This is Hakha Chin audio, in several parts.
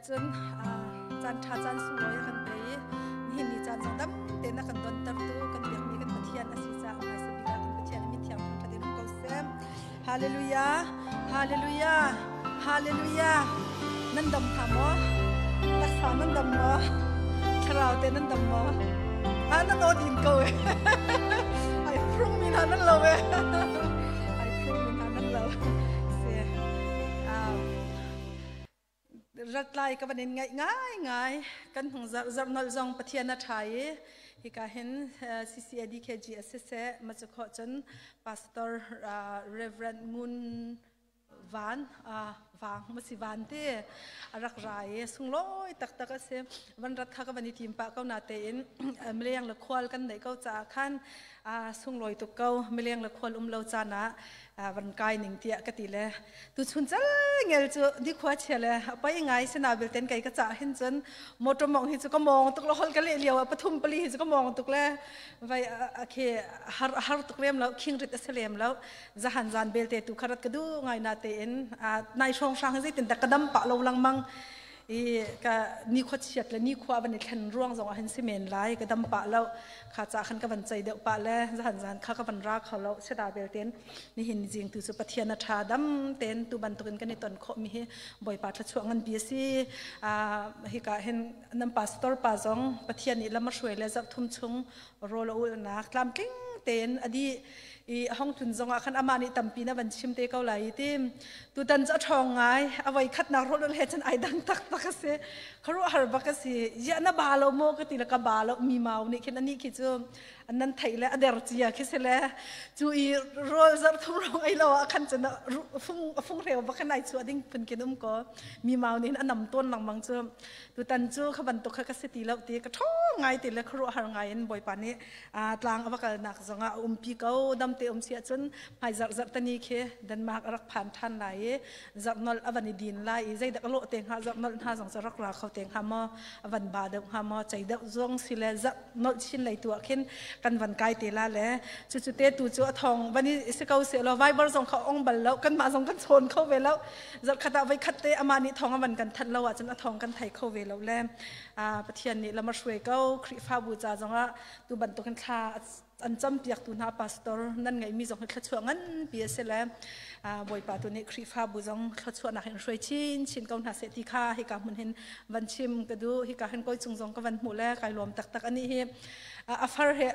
cun caan ṭha caan sunglawi a kan pe i nihin ni caan zong dam tein a kan dontertu kan biakmi kan Pathian a si caah hmaisa bik ah kan Pathian i mithiang thangṭhat in um ko seh. Hallelujah! Hallelujah! Hallelujah! Nan dam hna maw? Taksa nan dam maw? Thlarau te nan dam maw? Ah, nan aw din ko eh. Ai phrung mi hna nan lo eh. Ai phrung mi hna nan lo. Se. Ratlai ka van in ngaih ngai ngai kan hung zarh zarh nolh zong Pathian a ṭha i hika hin CCADKG a siseh ma cu khawh cun Pastor Reverend Ngun Van Vang ma si van te a rak ra i sunglawi taktak a si. Van rat kha ka van i tim pah ko na tein mileng le khual kan neih ko caah khan sunglawi tuk ko. Mileng le khual um lo caan ah van kai ning tiah ka ti le tu chun cal ngel cu ni khua chia le pai ngai sina bil ten kai ka cha hin cun motor mong hi cu ka mong tuk lo hol ka le liao pathum pali hi cu ka mong tuk le vai a khe har har tuk lem lo khing rit a se lem lo zahan zan belte tu kharat ka du ngai na te in nai hrong hrang zeitin da ka dam pa lo lang mang i ka ni khua chiat le ni khua van i thlen ruang zong ah hin si men lai ka dam pah lo kha cha khan ka van chei deuh pah le zahan zan kha ka van ra kho lo seda bel ten nihin jing tu cu Pathian a tha dam ten tu bantukin kan i ton khawh mi hi Bawipa thluachuah ngan bi si hika hin nan pastor pa zong Pathian nih lam a hruai le zarh thum chung rawl a ulnak tlamtling tein adi i hong tlun zong ah khan amah nih tampi na van chim te ko lai i tim tutan cu a ṭhawng ngai a voi khatnak rawl ul he cun ai dang taktak a si khuaruahhar bak a si ya na ba lo maw ka ti le ka ba lo mi mau nih khin ani khi cu nan theih le a der cia khi si le cu i rawl zarh thum rong ei lo ah khan cun fung fung hreu bak khan ai chuah ding phun kin um ko mi mau nih a nam tawn lengmang cu tutan cu kha bantuk kha ka si ti lo ti ka ṭhawng ngai ti le khuaruahhar ngai in Bawipa nih tlang a va kalnak zongah a umpi ko. Damte um si ahcun hmai zarh zarh tani khi Denmark a rak phan ṭhan lai i zarh nolh a van i din lai i zeidak a lawh te hnga, zarh nolh hna zong cu rak ra kho te hnga maw, a van ba deuh hnga maw, cei deuh zong si le zarh nolh chin lei tu ah khin kan van kai te la le cucu te tu cu a thong van i si ko seh law Viber zong kha ong bal lo, kanmah zong kan chawn kho ve lo. Zarh khat ah voi khat te amah nih thong a van kan thanh lo ahcun a thong kan thei kho ve lo le Pathian nih lam a hruai ko. Khrihfabu ca zongah tu bantukin thla an campiaktu hna pastor nan ngeihmi zong hi thluachuah nganpi a si le Bawipa tu nih Khrihfabu zong thluachuahnak in hruai chin chin ko hna seh ti kha hika hmun hin van chim ka duh. Hika hin koi cung zong ka van hmuh le kai lawm taktak ani hi a far he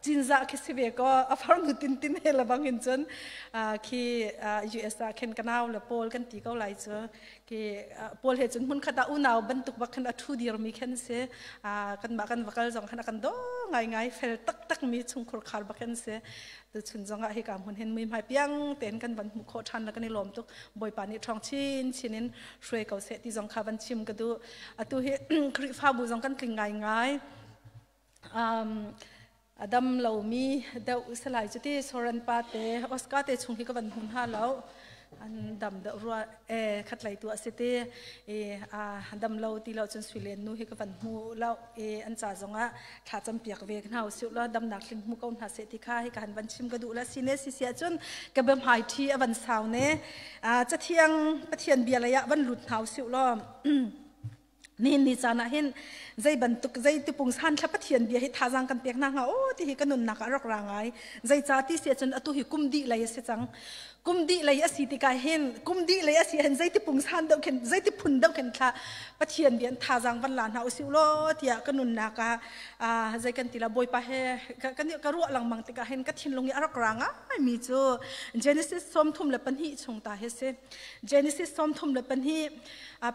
cinzah khi si ve ko, a far nu tin tin he lebang in cun khi US ah khin ka nau le Paul kan ti ko lai cu khi Paul he cun hmun khat ah unau bantuk bak khan a thu dir mi khan si. Kan mah kan vakal zong khan a kan do ngai ngai, fel taktak mi chungkhur khar bak khan si. Tu chun zong ah hika hmun hin mui hmai piang ten kan van hmuh khawh ṭhan la kan i lawm tuk. Bawipa nih ṭhawng chin chin in hruai ko seh ti zong kha van chim ka duh. Atu hi Khrihfabu zong kan tling ngai ngai. A dam lomi deuh salai cu ti Soren pa te Oscar te chung hi ka van hmu hna lo, an dam deuh rua e khatlei tu a si ti i a dam lo ti lo cun Suilen nu hi ka van hmu lo i an ca zongah thla cam piak ve hna usih law damnak tling hmu ko hna seh ti kha hi ka han van chim ka duh la si ne si si ahcun ka bia hmai thi a van sau ne. Cathiang Pathian bia lei ah van lut hna usih law nihin ni caan ah hin zei bantuk zei tipung san thla Pathian bia hi thazaang kan pek hna hnga o ti hi ka nunnak ah rak ra ngai. Zeica ti si ahcun atu hi kum dih lei a si cang. Kum dih lei a si tikah hin, kum dih lei a si hin zeiti pungsan deuh khin, zeiti phun deuh khin thla Pathian bia in thazaang van la hna usih law tiah ka nunnak ah zei kan ti la Bawipa he ka ruah lengmang tikah hin ka thinlung i a rak ra ngai mi cu Genesis 32 chung ta hi si. Genesis 32,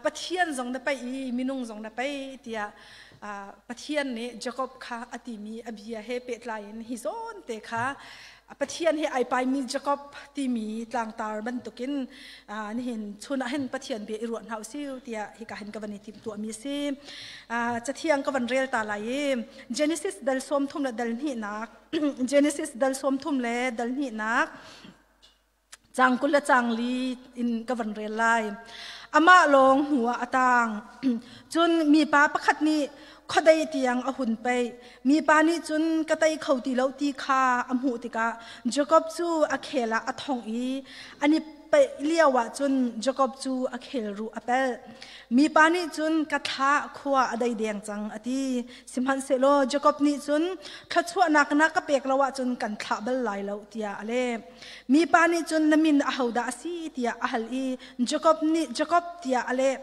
Pathian zong na paih i minung zong na paih tiah Pathian nih Jacob kha a timi a bia he pehtlai in hi zawn te kha Pathian he ai paimi Jacob timi tlangtar bantukin nihin chun ah hin Pathian bia i ruah hna usih tiah hika hin ka van i timhtuahmi a si. Cathiang ka van rel ta lai i Genesis dal 30 le dal hnihnak, Genesis dal 30 le dal hnihnak Cang 20 le cang li in ka van rel lai. Amah lawng hnu ah a tang. Cun mipa pakhat nih khuadei tiang a hun peih. Mipa nih cun ka tei kho ti lo ti kha a hmuh tikah Jakob cu a khel ah a thongh i an i paih lioah cun Jakob cu a khelruh a pelh. Mipa nih cun ka thla khua a dei deng cang a ti. Sihmanhsehlaw Jakob nih cun thluachuahnak na ka pek lo ahcun kan thlah bal lai lo tiah a leh. Mipa nih cun na min ahodah a si tiah a hal i Jakob nih Jakob tiah a leh.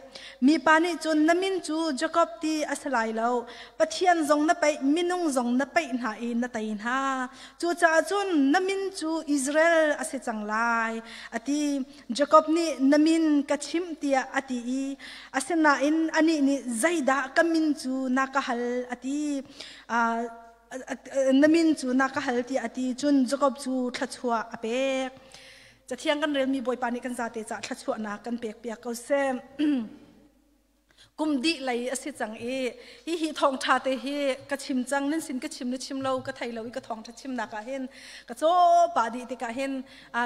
Mipa nih cun na min cu Jakob ti a si lai lo. Pathian zong na paih, minung zong na paih hna i na tei hna. Cucaah cun na min cu Israel a si cang lai, a ti. Jakob nih na min ka chimh tiah a ti i asinain anih nih zeidah ka min cu na ka hal a ti. Na min cu na ka hal tiah a ti. Cun Jakob cu thluachuah a pek. Cathiang kan relmi Bawipa nih kan zate caah thluachuahnak kan pek piak ko seh. Kum dih lei a si cang i hihi thawngṭha te hi ka chim cang. Nan sin ka chim na chim lo ka thei lo i ka thawngṭha chimnak ah hin ka caw pah dih tikah hin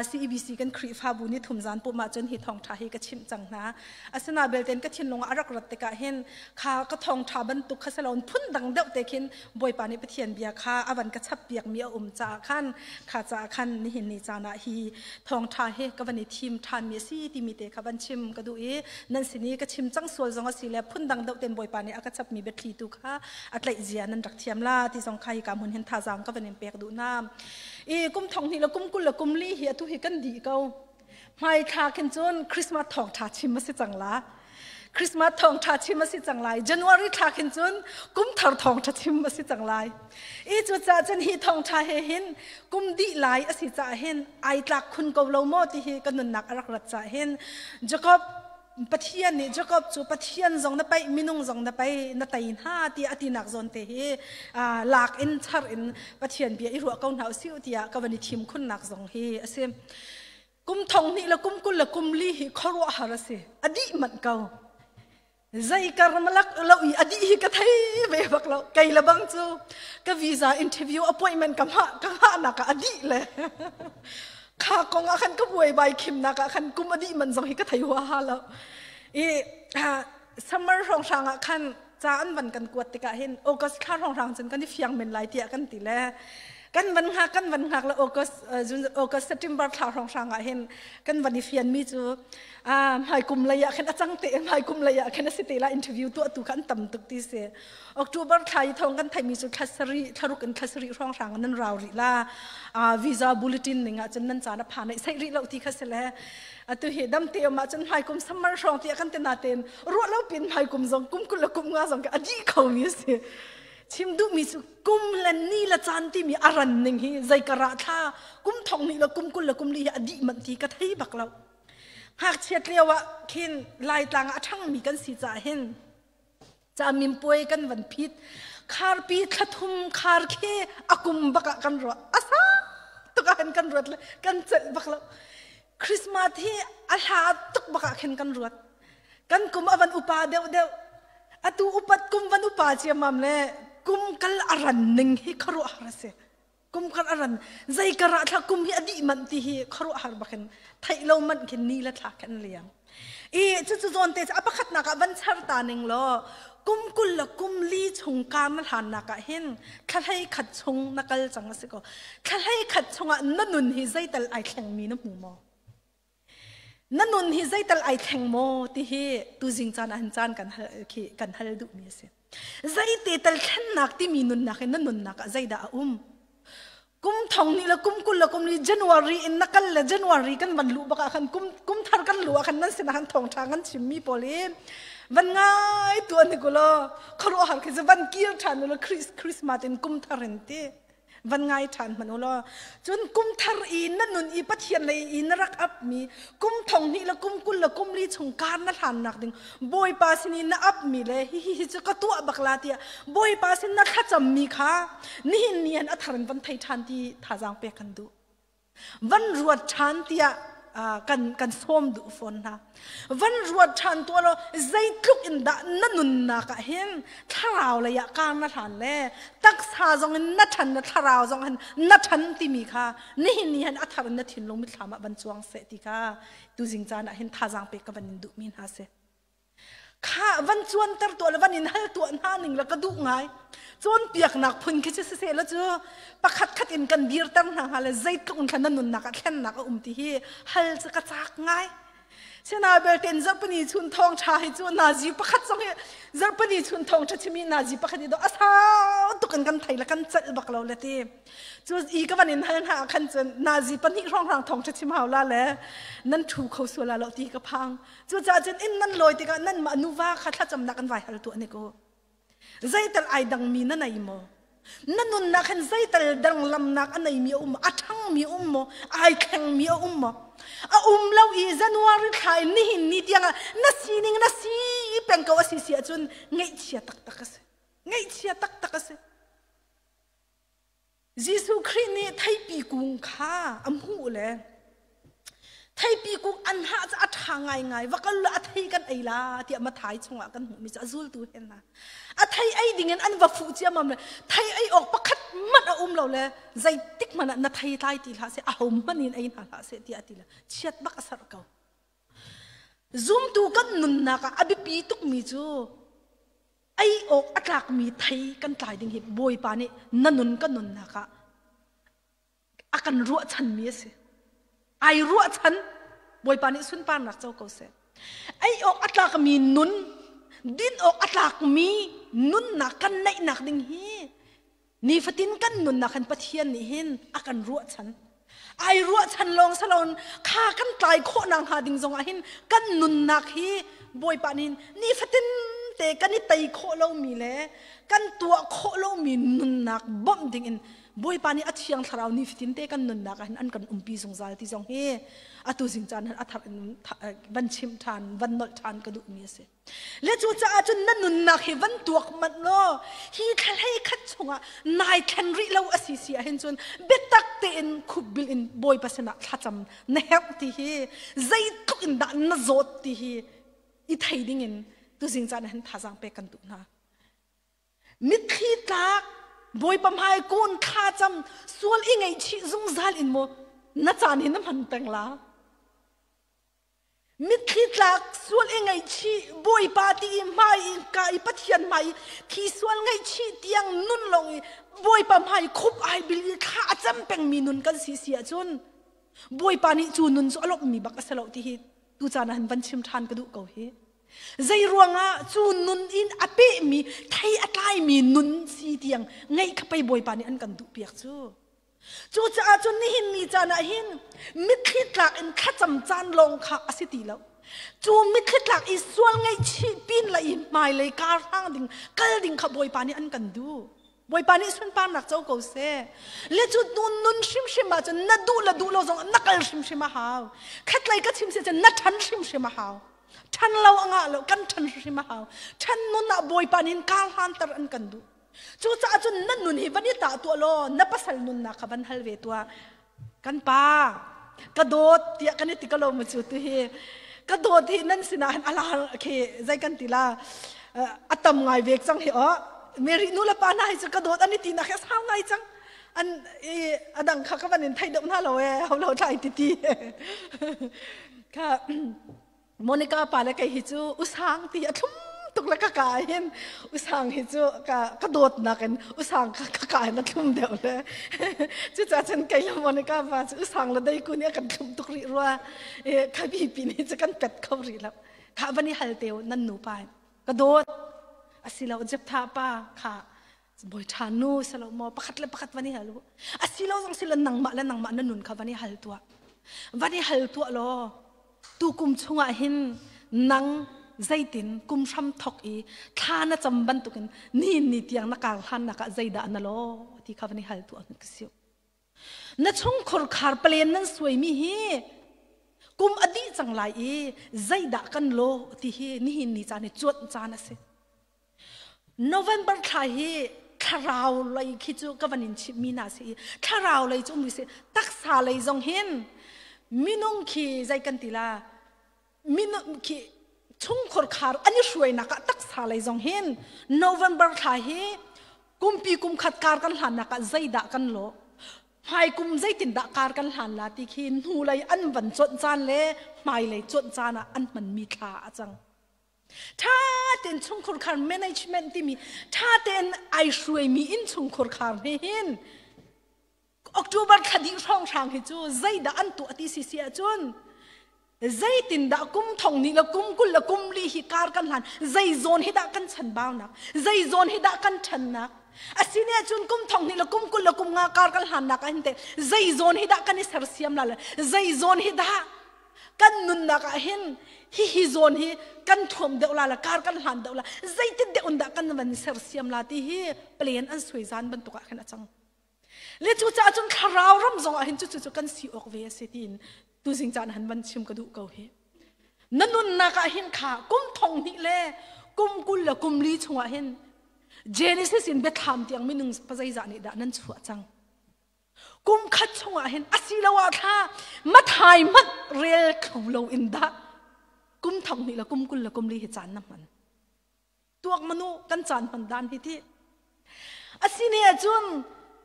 CEBC kan Khrihfabu ni thum zan pum ahcun hi thawngṭha hi ka chimh cang hna. Asina belten ka thinlung ah a rak rat tikah hin kha ka thawngṭha bantuk kha si loin phun dang deuh te khin Bawipa nih Pathian bia kha a van ka chap piakmi a um caah khan kha caah khan nihin ni caan ah hi thawngṭha hi ka van i thim ṭhanmi a si timi te kha van chim ka duh i nan sin i ka chim cang sual zong a si le phundang deuh ten Bawipa nih a ka chapmi biathli tu kha a tlaih zia nan rak thiam la ti zong kha hi ka hmun hin thazaang ka van in pek duh na. I kum thong hnih le kum 20 le kum li hi atu hi kan dih ko. Hmai thla khin cun Christmas thawngṭha chim a si cang la. Christmas thawngṭha chim a si cang lai. January thla khin cun kum thar thawngṭha chim a si cang lai. I cucaah cun hi thawngṭha he hin kum dih lai a si caah hin ai tlak khun ko lo maw ti hi ka nunnak a rak rat caah hin Jacob Pathian nih Jacob cu Pathian zong na paih, minung zong na paih, na tei hna ti a tinak zawn te hi lak in char in Pathian bia i ruah ko hna usih tiah ka van i thim khunnak zong hi a si. Kum thong hnih le kum 20 le kum li hi khuaruahhar a si. A dih manh ko. Zei kar malak lo i a dih hi ka thei ve bak lo. Kei le bang cu ka visa interview appointment ka hngah ka hngahnak ah a dih le kha kong ah khan ka buai bai khimnak ah khan kum a dih man zong hi ka thei huaha lo. I summer hrawnghrang ah khan ca an van kan kuat tikah hin August thla hrawnghrang cun kan i fiang men lai tiah kan ti le kan van hngak kan van hngak le August June August September thla hrawnghrang ah hin kan van i fian mi cu hmai kum lei ah khin a cang te hmai kum lei ah khin a si te la interview tuah tu kha an tam tuk ti si. October thla i thong kan theimi cu thla sarih thla ruk in thla sarih hrawnghrang nan rau rih la. Visa bulletin ning ah cun nan caan a phan sei rih lo ti kha si le atu hi dam te um ah cun hmai kum summer hrawng ti kan te na ten ruah lo pin hmai kum zong kum 20 le kum nga zong a dih kho mi si. Chim duh mi cu kum le ni le caan timi a ran ning hi zei ka ra thla kum thong ni le kum 20 le kum li hi a dih manh ti ka thei bak lo. Ngakchiat lio ah khin Laitlang ah a ṭhangmi kan si caah hin camimpuai kan van phit kharpi thlathum khar khi a kum bak ah kan ruah a sa tuk ah khan kan ruat le kan celh bak lo. Christmas hi a hla tuk bak ah khin kan ruat. Kan kum a van upa deuh deuh, atu upat kum van upa ciammam le kum kal a ran ning hi khuaruahhar a si. Kum kar a ran zei kar ah thla kum hi a dih manh ti hi khuaruahhar bakin theih lo manh khin ni le thla khin liam. I cucu zawn te cu a pakhatnak ah van char ta ning law kum 20 le kum li chung kar na hlannak ah hin thla 11 chung na kal cang a si ko. Thla 11 chungah na nun hi zeital ai thlengmi na hmu maw? Na nun hi zeital ai thleng maw ti hi tuzing caan ah hin caan kan hal khi kan hal duhmi a si. Zeite tal thlennak timi nunnak in na nunnak ah zeidah a um? Kum thong nih le kum 20 le kum li January in na kal le January kan van luh bak ah khan kum kum thar kan luh ah khan nan sinah khan thawngṭha kan chimmi pawl hi van ngai tuan ni kulaw khuaruahhar khi cu van kir ṭhan ulaw Christmas in kum thar in ti van ngai ṭhan hmanh u law cun kum thar i na nun i Pathian lei i na rak apmi kum thong hnih le kum 20 le kum li chung kar na hlannak ding Bawipa sin i na apmi le hihi hi cu ka tuah bak la tiah Bawipa sin na thlacammi kha nihin ni han a thar in van thei ṭhan ti thazaang pek kan duh. Van ruat ṭhan tiah kan kan sawm duh fawn hna. Van ruat ṭhan tuah law zeitluk in dah na nunnak ah hin thlarau lei ah kar na hlan le taksa zong in na ṭhan le thlarau zong hin na ṭhan timi kha nihin ni hin a thar in na thinlung mitthlam ah van cuang seh ti kha tuzing caan ah hin thazaang pek ka van in duhmi hna si. Kha van cuanter tuah le van in hal tuah hna ning la ka duh ngai. Cawnpiaknak phun khi cu siseh la cu pakhat khat in kan dirter hna hnga le zeitluk in khan na nunnak ah thlennak a um ti hi hal cu ka cak ngai. Sina belte in zarhpini chun thawngṭha hi cu nazi pakhat zong hi zarhpini chun thawngṭha chimi nazi pakhat hi do a sau tuk in kan thei le kan celh bak lo le ti. Cu i ka van in hal hna ah khan cun nazi pahnih hrawnghrang thawngṭha chim hau la le nan ṭhu kho sual la lo ti ka phang. Cucaah cun inn nan lawi tikah nanmah nuva kha thlacamnak an vai hal tuah ne ko. Zeital ai dangmi na nei maw? Na nunnak hin zeital danglamnak a neimi a um a ṭhangmi a um maw? Ai thlengmi a um maw? A um lo i January thla in nihin ni tiangah na sining na si peng ko a si si ahcun ngaihchia taktak a si. Ngaihchia taktak a si. Jesuh Khrih nih theipi kung kha a hmuh le theipi kung an hah cu a ṭha ngaingai va kal a thei kan ei la tiah Mathai chungah kan hmuhmi cu a zultu he hna a thei ei dingin an va fuh ciammam le thei ei awk pakhat hmanh a um lo le zeitik hmanh ah na thei tlai ti hlah seh aho hmanh in ei hna hlah seh tiah a ti le chiat bak a serh ko. Zumtu kan nunnak ah a biapi tukmi cu ei awk a tlakmi thei kan tlai ding hi Bawipa nih na nun ka nunnak ah a kan ruahchanmi a si. Ai ruahchan Bawipa nih sunparnak co ko seh. Ei awk a tlakmi nun, din awk a tlakmi nunnak kan neihnak ding hi nifatin kan nunnak hin Pathian nih hin a kan ruahchan. Ai ruahchan lawng salon kha kan tlai khawh nak hnga ding zongah hin kan nunnak hi Bawipa nih nifatin te kan i tei khawh lomi le kan tuah khawh lomi nunnak bawmh ding in Bawipa nih a thiang thlarau nifatin te kan nunnak ah hin an kan umpi zungzal ti zong hi atu zing caan hin a thar in van chim ṭhan van nolh ṭhan ka duhmi a si. Le cucaah cun na nunnak hi van tuak manh law hi thlahlei khat chungah nai thlen rih lo a si si ahhin cun biatak tein khupbil in Bawipa sinah thlacam na herh ti hi zeitluk in dah na zawt ti hi i thei dingin tuzing caan ah hin thazaang pek kan duh hna. Mitthli tlak Bawipa hmai kun thlacam sual i ngaihchih zungzal in maw na caan hi na hman peng la? Mitthli tlak sual i ngaihchih Bawipa ti i hmai i ka i Pathian hmai i thi sual ngaihchih tiang nun lawng i Bawipa hmai khup ai bil i thla a cam pengmi nun kan si si ahcun Bawipa nih cu nun cu a lawmhmi bak a si lo ti hi tu caan ah hin van chim ṭhan ka duh ko hi. Zei ruangah cu nun in a pehmi thei a tlaimi nun si tiang ngeih kha pei Bawipa nih an kan duhpiak cu. Cucaah cun nihin ni caan ah hin mitthli tlak in thlacam caan lawng kha a si ti lo. Cu mitthli tlak i sual ngaihchih pin le i hmailei kar hrang ding kal ding kha Bawipa nih an kan duh. Bawipa nih sunparnak co ko seh. Le cu nun nun hrimhrim ah cun na duh le duh lo zong na kal hrimhrim a hau. Khatlei ka chim si cun na ṭhan hrimhrim a hau. Ṭhan lo a ngah lo kan ṭhan hrimhrim a hau. Ṭhan nun ah Bawipa nih kar hlanter an kan duh. Cucaah cun na nun hi van i tah tuah law na pasal nunnak kha van hal ve tuah. Kan pa, ka dawt tiah kan i ti ko lo mu cu tu hi. Ka dawt hi nan sinah hin a lar khi zei kan ti la a tam ngai ve cang hi aw. Mary nu le pa hna hi cu ka dawt an i ti nak hi a sau ngai cang. An i a dang kha ka van in thei deuh hna lo e ho lo tlai ti ti. Kha Monica pa le kei hi cu usang ti a thlum tuk le ka ka hin usang hi cu ka ka dawtnak in usang ka ka ka hin a thlum deuh le cucaah cun kei le Monica pa cu usang le dei ku nih a kan thlum tuk rih rua e kha bi pi nih cu kan pet kho rih lo kha van i hal teu nan nu pa ka dawt asilo Jeptha pa kha bawi ṭha nu silo maw pakhat le pakhat van i hal u asilo zong silo nangmah le nangmah na nun kha van i hal tuah van i hal tuah law tu kum chungah hin nang zeitin kum hram thok i thla na cam bantukin ni ni tiang na kar hlan nak ah zeidah na lo ti kha van i hal tuah ka siu na chungkhur khar palen nan suaimi hi kum a dih cang lai i zeidah kan lo ti hi nihin ni caan hi cuanh caan a si November thla hi thlarau lei khi cu ka van in chimhmi hna si i thlarau lei cu um si taksa lei zong hin minung khi zei kan ti la minung khi chungkhur khar an i hruainak ah taksa lei zong hin November thla hi kumpi kum khat kar kan hlannak ah zeidah kan lawh hmaikum zeitindah kar kan hlan la ti khi hnulei an van cuanh caan le hmailei cuanh caan ah an hmanmi thla a cang. Tha tein chungkhur khar management timi tha tein ai hruaimi in chungkhur khar he hin October thla dih hrawnghrang hi cu zeidah an tuah ti si si ahcun zeitindah kum thong nih le kum 20 le kum li hi kar kan hlan, zei zawn hi dah kan chanbaunak, zei zawn hi dah kan ṭhannak, asine cun kum thong hnih le kum 20 le kum nga kar kan hlannak ah hin teh zei zawn hi dah kan i sersiam la le zei zawn hi dah kan nunnak ah hin hi hi zawn hi kan thuam deuh la le kar kan hlan deuh la, zeitin deuh in dah kan van sersiam la ti hi plan an suai zan bantuk ah khan a cang. Le cucaah cun thlarau ram zong ah hin cucu cu kan si awk ve a si tiin tuzing caan han van chim ka duh ko hi. Na nunnak ah hin kha kum thong hnih le kum 20 le kum li chungah hin Genesis in biathlam tiang minung pazeizah nih dah nan chuah cang. Kum khat chungah hin asiloah thla mathai hmanh rel kho lo in dah kum thong hnih le kum 20 le kum li hi caan na hman. Tuak manu kan caan hman dan hi ti. Asine ahcun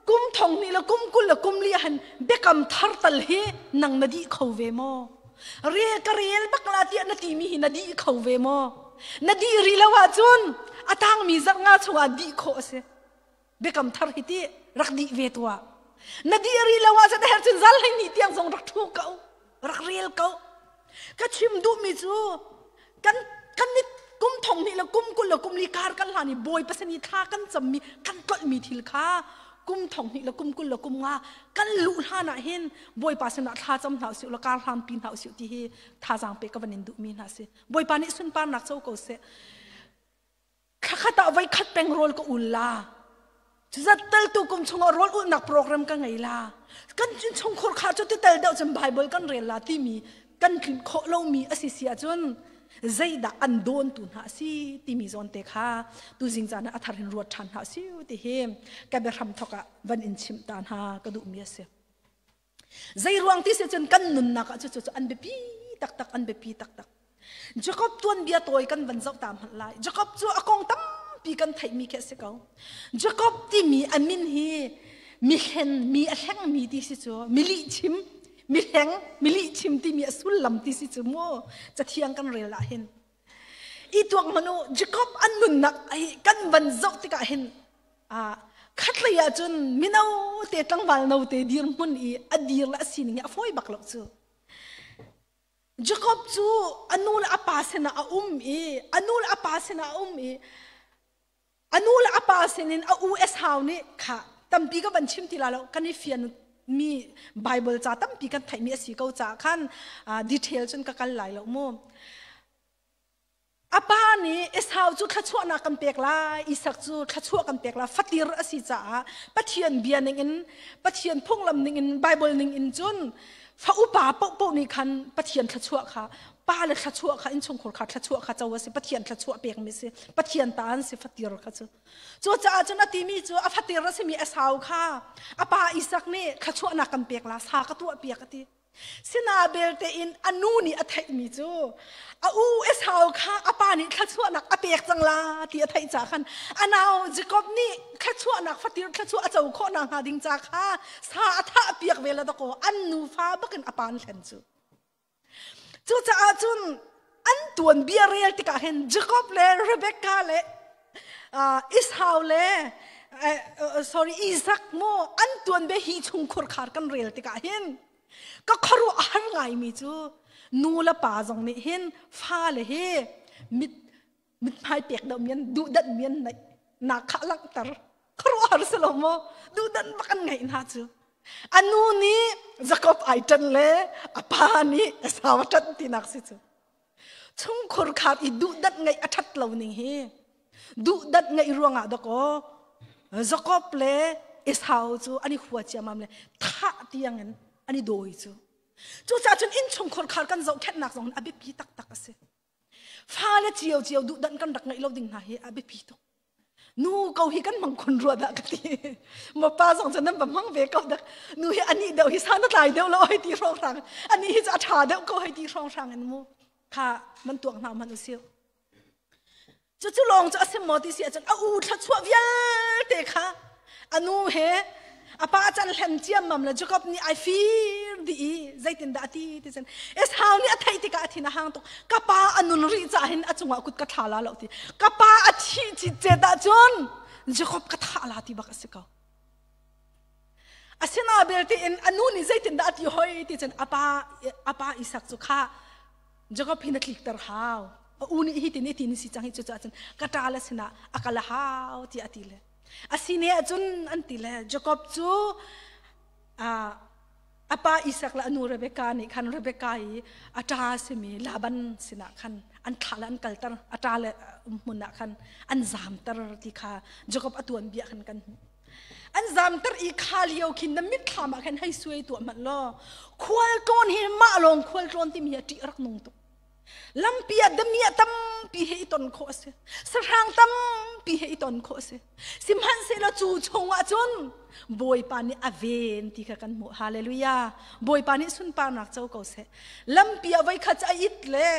kum thong hnih le kum 20 le kum li han biakam thar tal hi nang na dih kho ve maw? Rel ka rel bak la tiah na timi hi na dih kho ve maw? Na dih ri lo ahcun a tangmi zarh nga chungah dih khawh a si. Biakam thar hi ti rak dih ve tuah. Na dih ri lo ahcun a herh cun zal hlei ni tiang zong rak ṭhu ko, rak rel ko. Ka chim duhmi cu kan kan ni kum thong hnih le kum 20 le kum li kar kan hlan i Bawipa sin i thla kan cammi kan tlolhmi thil kha kum thong hnih le kum 20 le kum nga kan luh hlan ah hin Bawipa sinah thla cam hna usih law kar hlan pi hna usih ti hi thazaang pe ka van in duhmi hna si. Bawipa nih sunparnak co ko seh. Thlakhat ah voi khat peng rawl ka ul la. Cuzat tal tu kum chungah rawl ulhnak program ka ngei la. Kan chungkhur kha cu ti tel deuh cun Bible kan rel la timi kan tlinh khawh lomi a si si ahcun zeidah an dawn tu hna a si timi zawn te kha tuzing caan ah a thar hin ruat ṭhan hna si ti hi ka biahram thok ah van in chimh ta hna ka duhmi a si. Zei ruang ti si cun kan nunnak ah cucu an biapi taktak, an biapi taktak. Jakob tuanbia tawi kan van zoh ta hmanh lai. Jakob cu a kong tampi kan theihmi khi a si ko. Jakob timi a min hi mihlen, mi a hlengmi ti si cu, mi lihchim, mi hleng, mi lihchim timi a sullam ti si cu mu cathiang kan rel ah hin. I tuak hmanh u, Jakob an nunnak kan van zoh tikah hin khatlei ah cun mino te tlangval no te dirhmun i a dir le a sining hi a fawi bak lo cu. Jakob cu a nu le a pa sinah a um i a nu le a pa sinah a um i a nu le a pa sinin a u Esau nih kha tampi ka van chim ti la lo, kan i fian mi Bible ca tampi kan theihmi a si ko caah khan detail cun ka kal lai lo mu. A pa nih Esau cu thluachuahnak kan pek lai, Isak cu thluachuah kan pek lai, fatir a si caah Pathian bia ningin, Pathian phunglam ningin, Bible ningin cun fa upa paohpaoh nih khan Pathian thluachuah kha, pa le thluachuah kha, innchungkhur kha thluachuah kha co a si, Pathian thluachuah pekmi si, Pathian ta an si fatir kha cu. Cucaah cun a timi cu a fatir a simi Esau kha a pa Isak nih thluachuahnak kan pek la, sa ka tuah piak a ti. Sina belte in a nu nih a theihmi cu a u Esau kha a pa nih thluachuahnak a pek cang la ti a theih ca khan a nau Jakob nih thluachuahnak fatir thluachuah a co khawh nakhnga ding ca kha sa a thah piak ve la dakaw an nufa bakin a pa an hlen cu. Cucaah cun an tuanbia rel tikah hin Jakob le Rebecca le Esau le sorry Isaac mu an tuanbia hi chungkhur khar kan rel tikah hin ka khuaruah a har ngaimi cu nu le pa zong nih hin fale hi mit mithmai pek deuh mian duhdanh mian naih na kha langhter khuaruahhar si lo maw? Duhdanh bak an ngeih hna cu. A nu nih Jakob ai ṭan le a pa nih Esau a ṭanh tinak si cu. Chungkhur khar i duhdanh ngeih a ṭhat lo ning hi duhdanh ngeih ruangah dakaw Jakob le Esau cu an i hua ciamam le thah tiangin an i dawi cu. Cucaah cun innchungkhur khar kan zohkhenhnak zong a biapi taktak a si. Fale cio cio duhdanh kan rak ngeih lo ding hna hi a biapi tuk. Nu ko hi kan hmang khun rua dah ka ti. Mo pa zong cu nan va hmang ve ko dak. Nu hi ani deuh hi san a tlai deuh lo hei ti hrawng hrang. Ani hi cu a ṭha deuh ko hei ti hrawng hrang in mu. Kha man tuak hna man usio. Cucu lawng cu a sim maw ti si ahcun a u thluachuah vialte kha a nu he a pa can hlem ciammam le Jacob nih ai fir dih i Zeitindah a ti ti cun Esau nih a theih tikah a thin a hang tuk. Ka pa a nun rih caah hin a cungah kut ka thla la lo ti. Ka pa a thih citcet ahcun Jacob ka thah la ti bak a si ko. Asina belte in a nu nih zeitindah a ti hoi ti cun a pa Isak cu kha Jacob hi na tlikter hau. A u nih hi tin i tin si cang hi cucaah cun ka ṭa le sinah a kal a hau tiah a ti le. A sine ahcun an ti le Jacob cu a pa Isak le a nu Rebekah nih khan Rebekah i a ṭa simi Laban sinah khan an thlah le an kalter a ṭa le hmun ah khan an zamter ti kha Jacob a tuanbia khan kan hmuh. An zamter i kha lio khin na mitthlam ah khan hei suai tuah hmanh law khual tlawn hi mah lawng khual tlawn timi hi a ṭih a rak nung tuk. Lampi ah damiah tampi he i ton khawh a si. Sahrang tampi he i ton khawh a si. Sihmanhsehlaw cu chungah cun Bawipa nih a ven ti kha kan hmuh. Hallelujah. Bawipa nih sunparnak co ko seh. Lampi ah voikhat a it le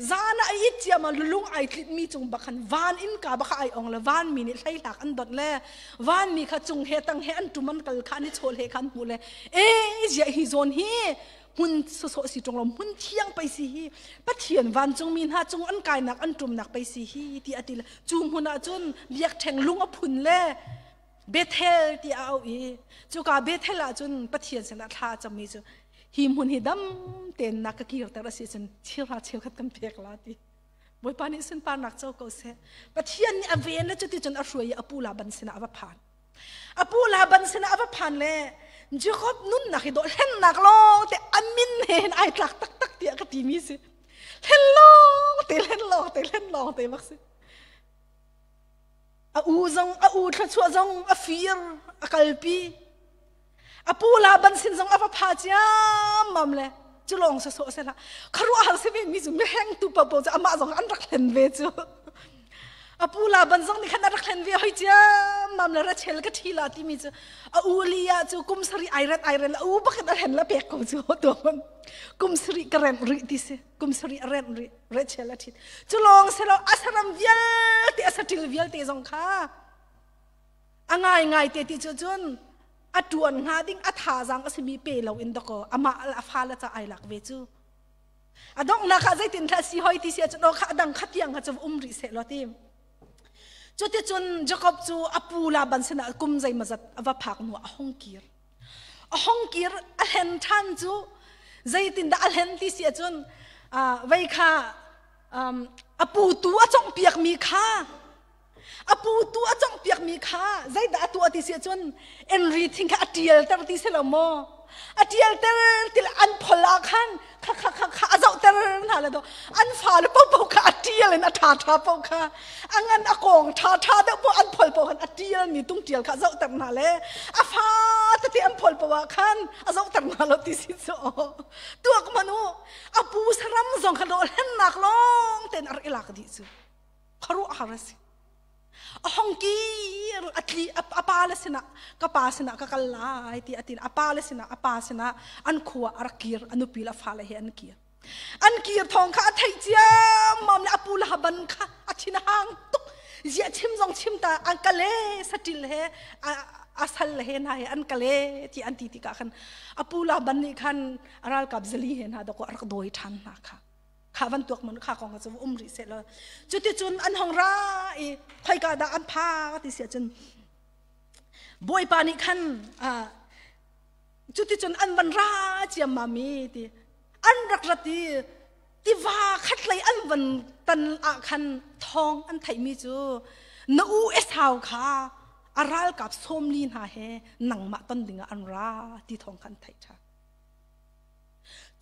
zan ah a it ciam ah lulung ai tlit mi cung bak khan van innka bak ai ong le van mi nih hleihlak an dot le van mi kha cung he tang he an tum an kal kha an i chawl he kha an hmuh le e zia hi zawn hi hmun sawsawh si ṭung lo hmun thiang pei si hi Pathian vancungmi hna cung an kainak an ṭumnak pei si hi ti a ti le cu hmun ah cun biakṭheng lung a phun le Bethel ti a auh i cuka Bethel ah cun Pathian sinah thla a cammi cu hi hmun hi dam tein na ka kirter a si cun cheuhra cheukhat kan pek la ti Bawipa nih sunparnak co ko seh Pathian nih a ven le cuti cun a hruai i a pu Laban sinah a va phan A pu Laban sinah a va phan le Jacob nunnak hi dawh hlennak lawng te a min he hin ai tlak taktak tiah ka timi si. Hlen lawng te hlen lawng te hlen lawng te bak si. A u zong a u thluachuah zong a fir a kalpi. A pu Laban sin zong a va pha ciammam le cu lawng sawsawh se hlah. Khuaruahhar si ve mi cu miheng tu paohpaoh cu amah zong an rak hlen ve cu. A pu Laban zong nih khan a rak hlen ve hoi ciammam le Rachel ka ṭhi la timi cu a u Leah cu kum sarih ai ret ai rel a u bakin a hlen la pek ko cu tuah kum sarih ka remh rih ti si kum sarih a remh rih Rachel a ṭhit cu lawng si lo a saram vialte a saṭil vialte zong kha a ngaingai te ti cu cun a ṭuan hnga ding a thazaang a simi pe lo in dakaw amah a fale ca ai lak ve cu a donghnak ah zeitin thla si hoi ti si ahcun aw kha a dang kha tiang kha cu um rih seh law ti cuticun Jacob cu a pu Laban sinah kum zeimawzat a va phak hnu a hung kir a hung kir a hlen ṭhan cu zeitindah a hlen ti si ahcun vei kha a pu tu a conghpiakmi kha A pu tu a conghpiakmi kha zeidah a tuah ti si ahcun Henry thing kha a ṭialter ti si lo maw? A ṭialter ti le an phol ah khan kha kha kha kha a zohter hna le do an fale paohpaoh kha a ṭial in a ṭha ṭha paoh kha a ngan a kawng ṭha ṭha deuh paoh an phol paoh khan a ṭialmi tung ṭial kha a zohter hna le a fa tete an phol paoh ah khan a zohter hna lo ti si cu tuak hmanh u a pu saram zong kha dohlennak lawng tein a rak i lak dih cu khuaruahhar a si a hong kir a tli a pa le sinah ka pa sinah ka kal lai ti a ti a pa le sinah a pa sinah an khua a rak kir a nupi le a fale he an kir an kir thawng kha a theih ciammam le a pu le haban kha a thin a hang tuk zia chim zong chim ta an kale satil he a sal he hna he an kale ti an ti tikah khan a pu la ban nih khan a ralkap zali he hna dako a rak dawi ṭhan hna kha kha van tuak mun kha kong cu um rih seh law cuticun an hong ra i khoika dah an pha ti si ahcun bawipa nih khan cuticun an van ra ciammam i ti an rak rat i tiva khatlei an van tan ah khan thawng an theihmi cu na u Esau kha a ralkap sawmli hna he nangmah ton dingah an ra ti thawng kha an theih ṭhan.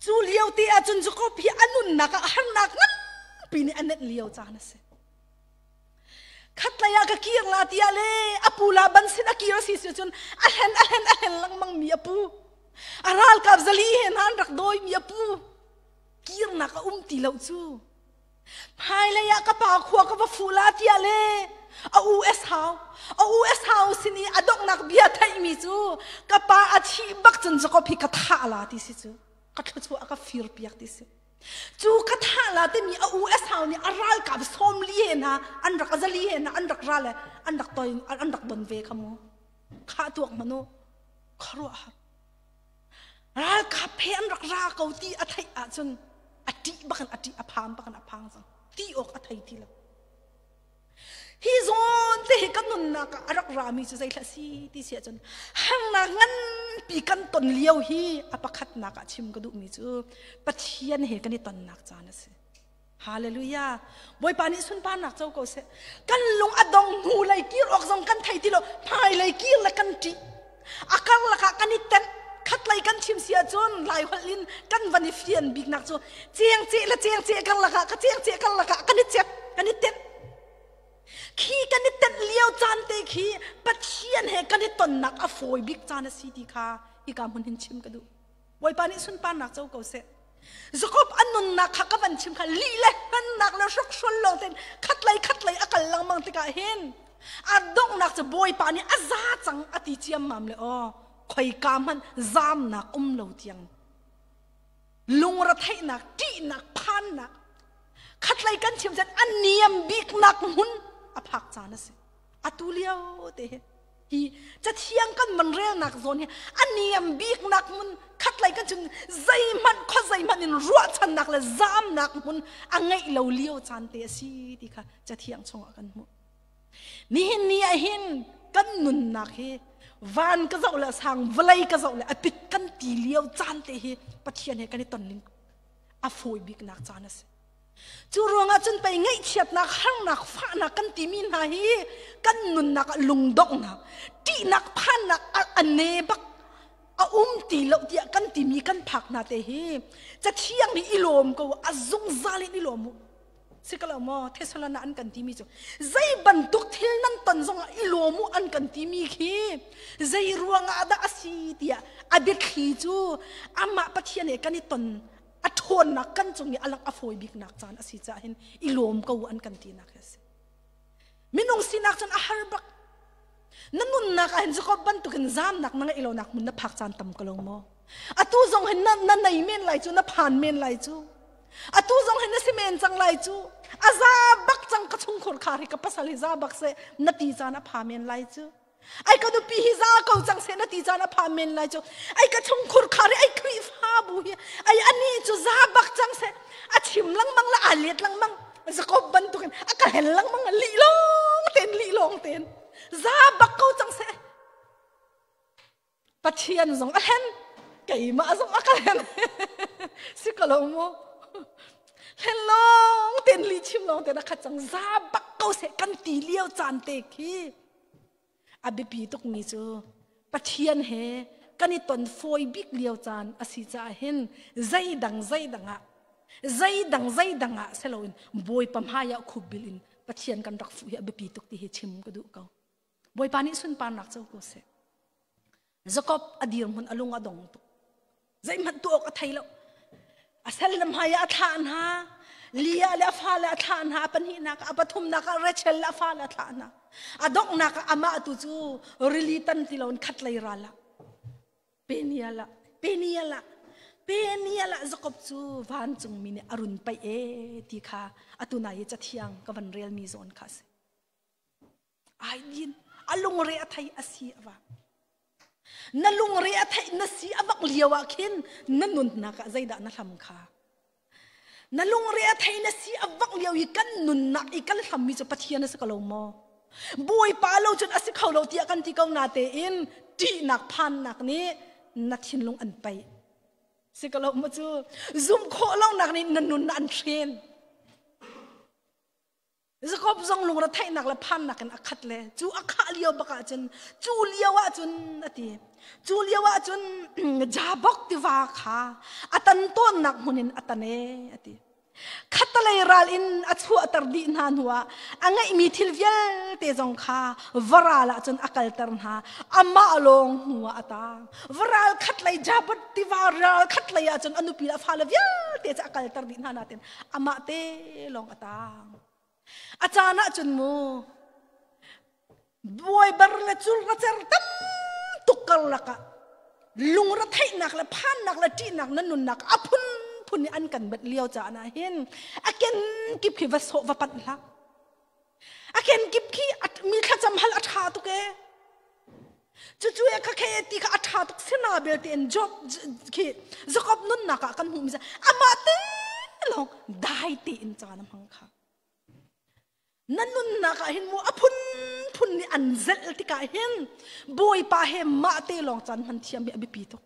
Cu lio te ahcun Jakob hi a nunnak ah harnak nganpi nih a nenh lio caan a si. Khatlei ah ka kir la tiah le a pu Laban sin a kir a si si cun a hlen a hlen a hlen lengmang mi a pu. A ralkap zali he hna an rak dawi mi a pu. Kirnak a um ti lo cu. Hmailei ah ka pa khua ka va fuh la tiah le a u Esau a u Esau sin i a donghnak bia theihmi cu ka pa a thih bak cun Jakob hi ka thah la ti si cu ka thluachuah a ka fir piak ti si cu ka thah la timi a u Esau nih a ralkap 40 he hna an rak azali he hna an rak ra le an rak toi an rak don ve kha mu kha tuak manu khuaruahhar. Ralkap he an rak ra ko ti a theih ahcun a ṭih bakin a ṭih, a phan bakin a phang cang. Ti awk a thei ti lo. Hi zawn te hi kan nunnak ah a rak rami cu zeithlah si ti si ahcun harnak nganpi kan ton lio hi a pakhatnak ah chim ka duhmi cu Pathian he kan i tonnak caan a si. Hallelujah. Bawipa nih sunparnak co ko seh. Kan lung a dong hnu lei kir awk zong kan thei ti lo. Hmai lei kir le kan ṭih. A karlak ah kan i tenh. Khat lei kan chim si ahcun lai holh in kan van i fian biknak cu cengceh le cengceh karlak ah ka cengceh karlak ah kan i cep, kan i tenh. Khi kan i tenh lio caan te khi Pathian he kan i tonnak a fawi bik caan a si ti kha hika hmun hin chim ka duh. Bawipa nih sunparnak co ko seh. Jakob an nunnak kha ka van chim kha lih le hmannak le hrokhrol lawng tein khatlei khatlei a kal lengmang tikah hin a donghnak cu Bawipa nih a za cang a ti ciammam le aw khoika hmanh zamnak um lo tiang lungretheihnak ṭihnak phannak khatlei kan chim cun a niam biknak hmun a phak caan a si atu lio te hi Hi cathiang kan man relnak zawn hi a niam biknak hmun khatlei kan chim zeihmanh khua zeihmanh in ruahchannak le zamnak hmun a ngeih lo lio caan te a si ti kha cathiang chungah kan hmuh. Nihin ni ah hin kan nunnak hi van ka zoh le sang vawlei ka zoh le a pit kan ti lio caan te hi Pathian he kan i ton ning a fawi biknak caan a si. Cu ruangah cun pei ngaihchiatnak, harnak, fahnak kan timi hna hi kan nunnak ah lungdonghnak, ṭihnak, phannak a ne bak a um ti lo tiah kan timi kan phak hna te hi cathiang nih i lawm ko a zungzal in i lawm u si ko lo maw Thessalona an kan timi cu zei bantuk thil nan ton zongah i lawm u an kan timi khi zei ruangah dah a si tiah a biathli cu amah Pathian he kan i ton a ṭhawnnak kan cung i a lak a fawi biknak caan a si caah hin i lawm ko an kan tinak hi a si. Minung sinak cun a har bak. Na nunnak ah hin Jacob bantukin zamnak na ngeih lonak hmun na phak caan tam ko lo maw? Atu zong hin na, na nei men lai cu, na phan men lai cu. Atu zong hin na si men cang lai cu. A za bak cang ka chungkhur khar hi ka pasal hi za bak seh na ti caan a pha men lai cu. Ai ka nupi hi za ko cang seh na ti caan a phan men lai cu. Ai ka chungkhur khar hi ai Khrihfabu hi ai ani cu za bak cang seh. A chim lengmang le aa let lengmang. Jacob bantukin a ka hel lengmang lih lawng ten lih lawng ten. Za bak ko cang seh. Pathian zong a hlen keimah zong a ka hlen si ko lo mu hlen lawng ten li chim lawng ten a khat cang za bak ko seh kan ti lio caan te khi a biapi tukmi cu Pathian he kan i ton fawi bik lio caan a si caah hin zeidang zeidang ah zeidang zeidang ah seloin Bawipa hmai ah khupbil in Pathian kan rak fuh hi a biapi tuk ti hi chim ka duh ko. Bawipa nih sunparnak co ko seh. Jacob a dirhmun a lung a dong tuk. Zeihmanh tuah awk a thei lo. A sal le hmai ah a thlah hna. Leah le a fale a thlah hna. A pahnihnak ah, a pathumnak ah Rachel le a fale a thlah hna. A donghnak ah amah tu cu rili tan ti loin khat lei ral ah Peniel ah Peniel ah Peniel ah Jacob cu vancungmi nih a run paih e ti kha atu nai i cathiang ka van relmi zawn kha a si. Ai din a lungre a thei a si a vang. Na lungre a theih na si a vak lio ah khin na nunnak ah zeidah na hlam kha. Na lungre a thei na si a vak lio i kan nunnak i kan hlammi cu Pathian a si ko lo maw? Bawipa lo cun a si kho lo tiah kan ti ko na tein ṭihnak phannak nih na thinlung an paih. Si ko lo maw cu? Zumh khawh lonak nih na nun an hren. Jakob zong lungretheihnak le phannak in a khat le cu a khah lio bak ahcun cu lio ahcun a ti cu lio ahcun Jabok tiva kha a tan tawnnak hmun in a tan e a ti khatalei ral in a chuahter dih hna hnuah a ngeihmi thil vialte zong kha varal ahcun a kalter hna amah lawng hnuah a tang varal khatlei Jabok tiva ral khatlei ahcun a nupi le a fale vialte cu a kalter dih hna natin amah te lawng a tang a caan ah cun mu buaibar le cul racer tam tuk karlak ah lungretheihnak le phannak le ṭihnak na nunnak a phunphun nih an kan bat lio caan ah hin a kenkip khi va sawh va panh hlah a kenkip khi mi thlacam hal a ṭha tuk ee. Cucu e kha khe ti kha a ṭha tuk sina belte in Job khi Jacob nunnak ah kan hmuhmi amah te lawng dai tein caan a hmang kha. Na nunnak ah hin mu a phunphun nih an zelh tikah hin Bawipa he mah te lawng caan hman thiam hi a biapi tuk.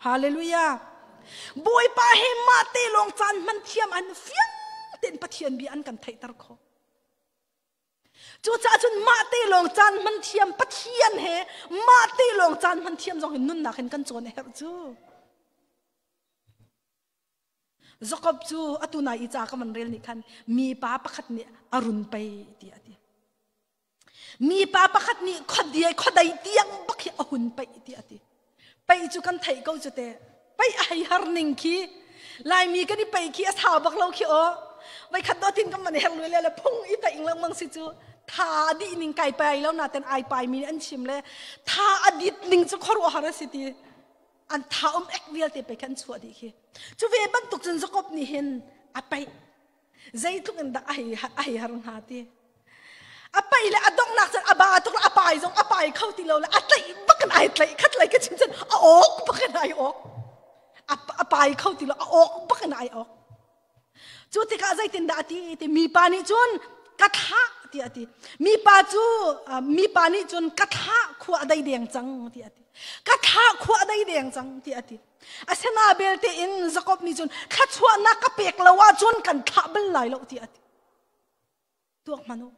Hallelujah. Bawipa he mah te lawng caan hman thiam an fiang tein Pathian bia an kan theihter khawh. Cucaah cun mah te lawng caan hman thiam Pathian he mah te lawng caan hman thiam zong hin nunnak in kan cawn a herh cu. Jakob cu atu nai i ca ka van rel nih khan mipa pakhat nih a run pei ti a ti. Mipa pakhat nih khuadei khuadei tiang bak hi a hun pei ti a ti. Pei cu kan theih ko cu te. Pei a hei har ning khi Laimi kan i pei khi a sau bak lo khi aw. Voi khat do tin kan man her lui le le phung i ta ing lengmang si cu tha a dih ning kai pai lo na ten ai pai mi an chim le tha a dit ning cu khuaruah har a si ti an tha um ek vialte pe khan chuah dih khi cu ve bantuk cun Jakob nih hin a paih zeitluk in dah a hei har hnga ti a paih le a donghnak cun a ba tuk a pai zong a pai kho ti lo le a tlaih bak in ai tlaih khat lei ka chim cun a awk bak in ai awk a pai kho ti lo a awk bak in ai awk Cu tikah zeitindah a ti ti mipa nih cun ka thlah tiah a ti. Mipa cu mipa nih cun ka thlah khua a dei deng cang tiah a ti. Ka thlah khua a dei deng cang tiah a ti. Asina belte in Jakob nih cun thluachuahnak ka pek lo ahcun kan thlah bal lai lo tiah a ti. Tuak hmanh u.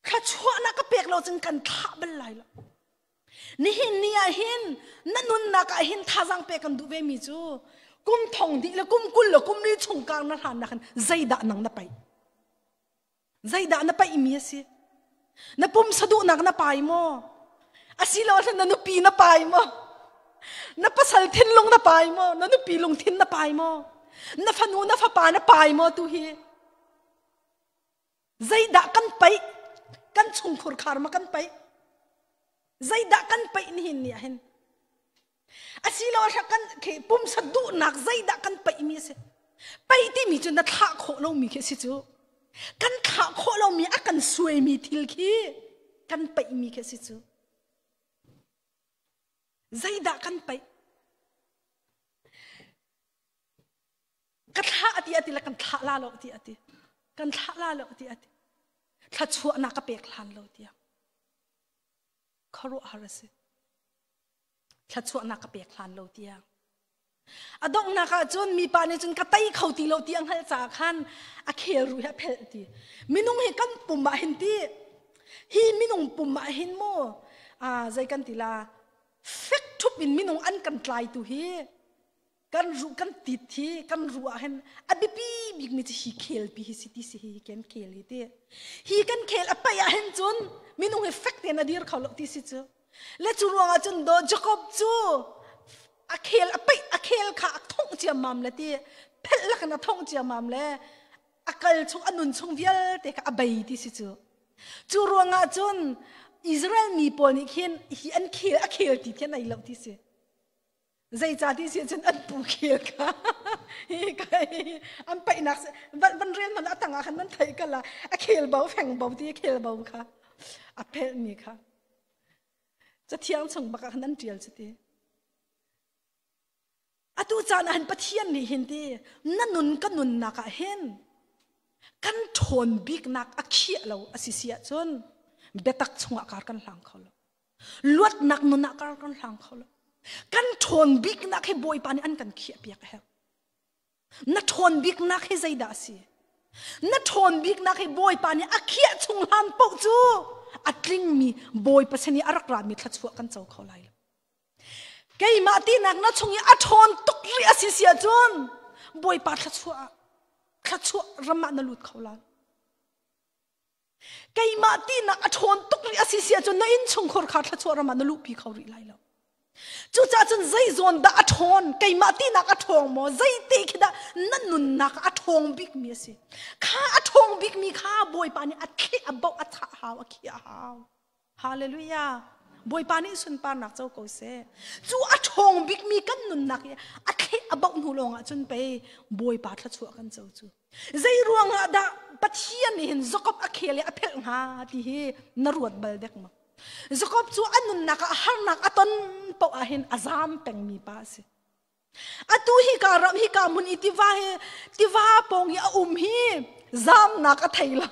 Thluachuahnak ka pek lo cun kan thlah bal lai lo. Nihin ni ah hin na nunnak ah hin thazaang pek kan duh ve mi cu kum thong dih le kum 20 le kum li chung kar na hlan nak hin zeidah nang na paih? Zeidah na paih mi a si? Na pumsa duhnak na pai maw? Asiloah na nupi na pai maw? Na pasal thinlung na pai maw? Na nupi lungthin na pai maw? Na fanu na fapa na pai maw tu hi? Zeidah kan paih? Kan chungkhur khar ma kan paih? Zeidah kan paih nihin ni ah hin? Asilo kan khi pumsa duhnak zeidah kan paih mi a si? Paih timi cu na thlah khawh lomi khi a si cu. Kan thlah khawh lomi a kan suaimi thil khi kan paih mi khi a si cu. Zeidah kan paih? Ka thlah ati ati le kan thlah la lo ti ati. Kan thlah la lo ti ati. Thluachuahnak ka pek hlan lo tiang. Khuaruahhar a si. Thluachuahnak ka pek hlan lo tiang. A donghnak ah cun mipa nih cun ka tei kho ti lo ti a hngalh caah khan a khel ru hi a phelh ti. Minung hi kan pum ah hin ti hi minung pum ah hin mu zei kan ti la fek thup in minung an kan tlaitu hi Kan ruh kan tit hi kan ruh ah hin a biapi bikmi cu hi khelpi hi si ti si hi kan khel hi ti. Hi kan khel a paih ah hin cun minung hi fek tein a dir kho lo ti si cu. Le cu ruangah cun do Jacob cu a khel a paih a khel kha a thongh ciammam le ti phelh lakin a thongh ciammam le a kal chung a nun chung vialte kha a bei ti si cu. Cu ruangah cun Israel mi pawl nih khin hi an khel a khel ti khi an ei lo ti si. Zeicah si cun an pu khel kha hi ka an paihnak van rel man a tangah khan nan theih kala a khel bo feng bo ti khel bo kha a phelh mi kha cathiang chung bak ah khan an tial cu ti atu caan ah hin Pathian nih hin ti na nun ka nunnak ah hin kan ṭhawn biknak a khiah lo a si si ahcun biatak chungah kar kan hlang kho lo. Luatnak nun ah kar kan hlang kho lo. Kan ṭhawn biknak hi Bawipa nih an kan khiah piak a herh. Na ṭhawn biknak hi zeidah a si? Na ṭhawn biknak hi Bawipa nih a khiah chung hlan paoh cu a tlingmi Bawipa sin i a rak rami thluachuah kan co kho lai lo. Keimah tinak na chung i a ṭhawn tuk rih a si si ahcun Bawipa thluachuah thluachuah ram ah na lut kho lai. Keimah tinak a ṭhawn tuk rih a si si ahcun na innchungkhar kha thluachuah ram ah na luhpi kho rih lai lo. Cucaah cun zei zawn dah a ṭhawn, keimah tinak a ṭhawng maw, zeite khi dah na nunnak a ṭhawng bikmi a si. Kha a ṭhawng bikmi kha Bawipa nih a thleh, a boh, a thah hau, a khiah hau. Hallelujah. Bawipa nih sunparnak co ko seh. Cu a ṭhawng bikmi kan nunnak i a thleh a boh hnu lawngah cun pei Bawipa thluachuah kan co cu. Zei ruangah dah Pathian nih hin Jakob a khel i a phelh hnga ti hi na ruat bal dek maw? Jakob cu a nunnak ah harnak a ton paoh ah hin a zam pengmi pa a si. Atu hi ka ram hi ka hmun i tiva hi tiva pawng i a um hi zamnak a thei lo.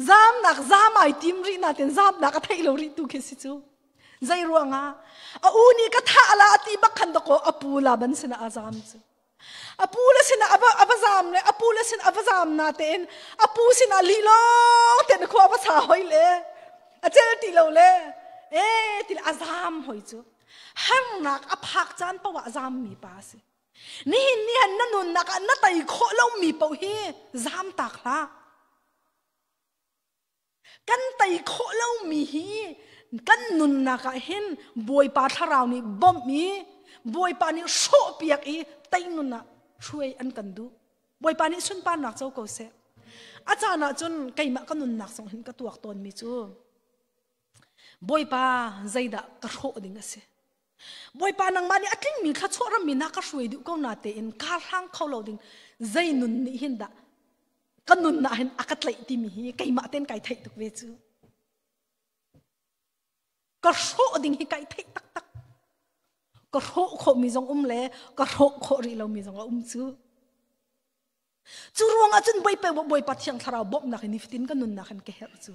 Zamnak zam ai tim rih natin zamnak a thei lo rih tu khi si cu. Zei ruangah a u nih ka thah la ti bak khan dakaw a pu Laban sinah a zam cu. A pu le sinah a va zam le a pu le sin a va zam na tein a pu sinah lih lawng ten khua va sa hoi le a cel ti lo le e ti a zam hoi cu. Harnak a phak caan paoh ah zammi pa a si. Nihin ni han na nunnak ah na tei khawh lomi paoh hi zam tak hlah. Kan tei khawh lomi hi kan nunnak ah hin Bawipa thlarau nih bawmh i Bawipa nih hrawhpiak i tei nun ah hruai an kan duh. Bawipa nih sunparnak co ko seh. A caan ah cun keimah ka nunnak zong hin ka tuak tawnmi cu Bawipa zeidah ka hrawh ding a si. Bawipa nangmah nih a tlingmi thluachuah rammi na ka hruai duh ko na tein kaa hlang kho lo ding zei nun nih hin dah ka nun ah hin a ka tlaih timi hi keimah ten kai theih tuk ve cu. Ka hrawh ding hi kai theih taktak. Ka hrawh khawhmi zong um le ka hrawh khawh rih lomi zong a um cu. Cu ruangah cun Bawipa Bawipa Thiang Thlarau bawmhnak in nifatin ka nunnak in ka herh cu.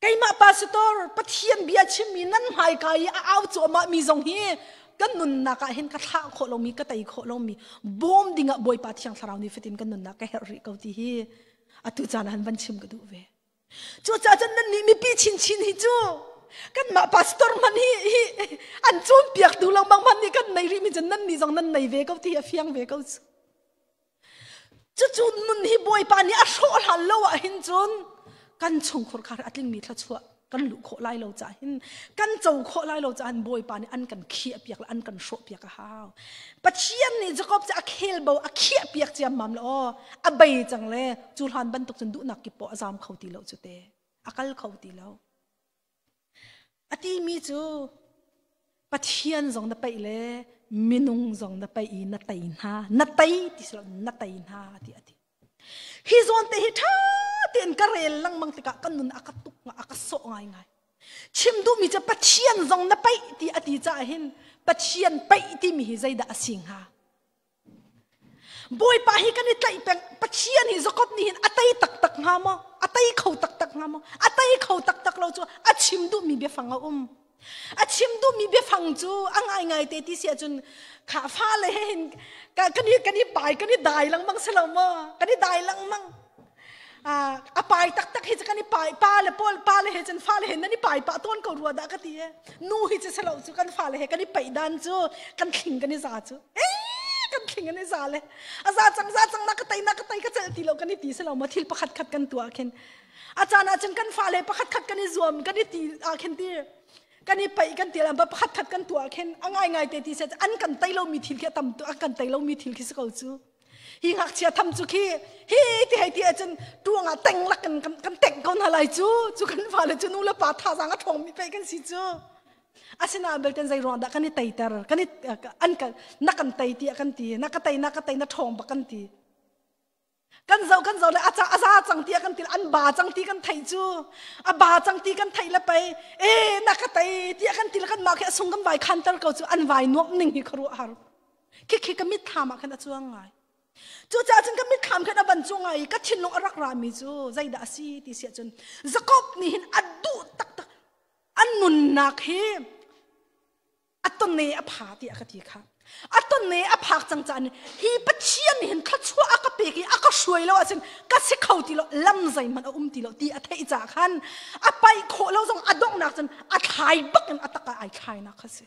Keimah pastor Pathian bia chimmi nan hmaika i a au cuahmah mi zong hi kan nunnak ah hin ka thlah khawh lomi ka tei khawh lomi bawm dingah Bawipa Thiang Thlarau nifatin kan nunnak ka herh rih ko ti hi atu caan ah han van chim ka duh ve. Cucaah cun nannih mipi chinchin hi cu kanmah pastor hmanh hi hi an cawnpiaktu lengmang hmanh nih kan nei rihmi cun nannih zong nan nei ve ko ti hi a fiang ve ko cu. Cucu nun hi Bawipa nih a hrawh hlan lo ah hin cun kan chungkhur khar a tlingmi thluachuah kan luh khawh lai lo caah hin kan co khawh lai lo caah hin Bawipa nih an kan khiah piak le an kan hrawh piak a hau. Pathian nih Jakob cu a khel bo a khiah piak ciammam le aw a bei cang le cu hlan bantuk cun duhnak kip poh a zam kho ti lo cu te a kal kho ti lo. A ti mi cu Pathian zong na paih le minung zong na paih i na tei hna na tei ti si lo na tei hna ti a ti. Hi zawn te hi ṭha tein ka rel lengmang tikah ka nun a ka tuk a ka sawh ngaingai. Chim duhmi cu Pathian zong na paih ti a ti caah hin Pathian paih timi hi zeidah a si hnga? Bawipa hi kan i tlaih peng Pathian hi Jakob nih hin a tei taktak hnga maw? A tei kho taktak hnga maw? A tei kho taktak lo cu a chim duhmi biafang a um. A chim duhmi biafang cu a ngaingai te ti si ahcun kha fale he hin kan i kan i pai kan i dai lengmang si lo maw? Kan i dai lengmang. A pai taktak hi cu kan i pai pa le pawl pa le he cun fale he nan i pai pah tawn ko rua dah ka ti e nu hi cu selo cu kan fale he kan i paih dan cu kan thling kan i za cu e kan thling kan i za le a za cang za cang na ka tai na ka tai ka celh ti lo kan i ti selo ma thil pakhat khat kan tuah khin a caan ah cun kan fale pakhat khat kan i zuam kan i ti ah khin ti kan i paih kan ti lam pakhat khat kan tuah khin a ngai ngai te ti se an kan tai lo mi thil khi a tam tu an kan tai lo mi thil khi si ko cu hi ngakchia tham cu khi hi ti hei ti ahcun tuang ah teng lak in kan teng ko hna lai cu cu kan fale cu nu le pa thazaang a ṭhawng mi pei kan si cu asinain belten zei ruang dah kan i teiter kan i an kan na kan tei tiah kan ti na ka tei na ka tei na ṭhawng bak kan ti kan zo kan zo le a a za cang tiah kan ti an ba cang ti kan theih cu a ba cang ti kan theih le pei e na ka tei tiah kan ti le kan mah khi a sung kan vai khan ter ko cu an vai nuamh ning hi khuaruah har Khikhi ka mitthlam ah khan a cuang ngai. Cucaah cun ka mitthlam khan a van cuang ngai i ka thinlung a rak rami cu zeidah a si ti si ahcun Jakob nih hin a duh taktak a nunnak hi a tonne a pha tiah ka ti kha. A tonne a phak cang caan hi Pathian nih hin thluachuah a ka pek i a ka hruai lo ahcun ka si kho ti lo lam zeihmanh a um ti lo ti a theih caah khan a paih khawh lo zong a donghnak cun a thlai bak in a tak ah ai thlainak kha si.